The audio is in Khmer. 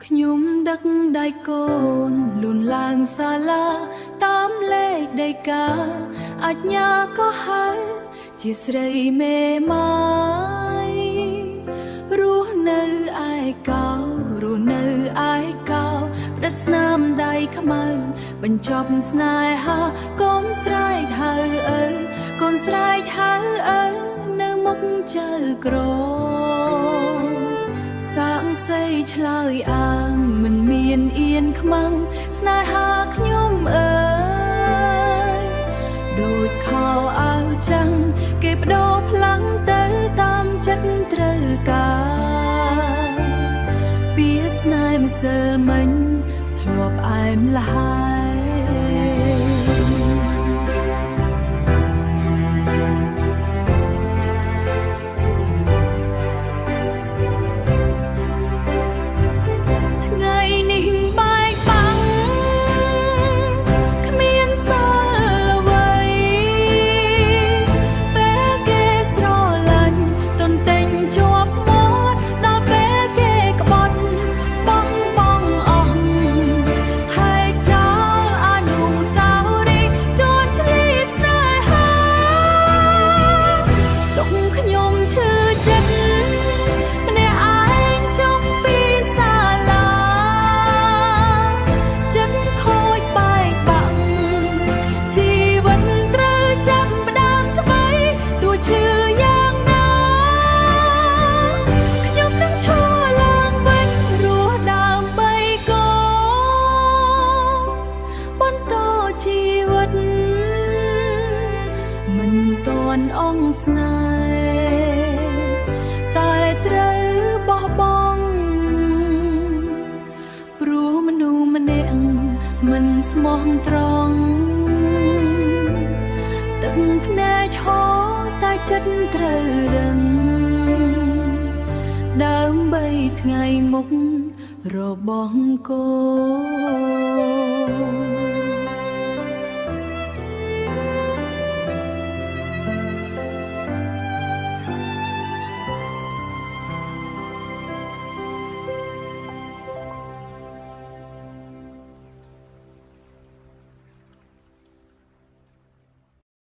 ខ្ញុំដឹកដៃកូនលូនឡើងសាលាតាមលេខដីកាអញ្ញាក៏ហៅជាស្រីមេម៉ាយរស់នៅឯកោរស់នៅឯកោផ្ដិតស្នាមដៃខ្មៅបញ្ចប់ស្នេហាកូនស្រែកហៅឪកូនស្រែកហៅឪនៅមុខចៅក្រមសាងសីឆ្លើយអាងមិនមានអៀនខ្មាំងស្នេហាខ្ញុំអើយដូចខោអាវចាំងគេបដូរផ្លាំងទៅតាមចិត្តត្រូវការពីស្នេហ៍ម្សិលមិញធ្លាប់អែមល្ហើយថ្ងៃនេះបែកបាំងគ្មានសល់អ្វីពេលគេស្រឡាញ់ទន្ទិញជាប់មាត់ដល់ពេលគេក្បត់បងបងអស់ហើយចោលអនុស្សាវរីយ៍ជន់ឈ្លីស្នេហាទុកខ្ញុំឈឺចិត្តម្នាក់ឯងចុងពីសាលាចិត្តខូចបែកបាក់ជីវិតត្រូវចាប់ផ្ដើមថ្មីទោះឈឺយ៉ាងណាខ្ញុំនឹងឈរឡើងវិញរស់ដើម្បីកូនបន្តជីវិតមិនទាន់អងស្នេហ៍តែត្រូវបោះបង់ព្រោះមនុស្សម្នាក់មិនស្មោះត្រង់ទឹកភ្នែកហូរតែចិត្តត្រូវរឹងដើម្បីថ្ងៃមុខរបស់កូន។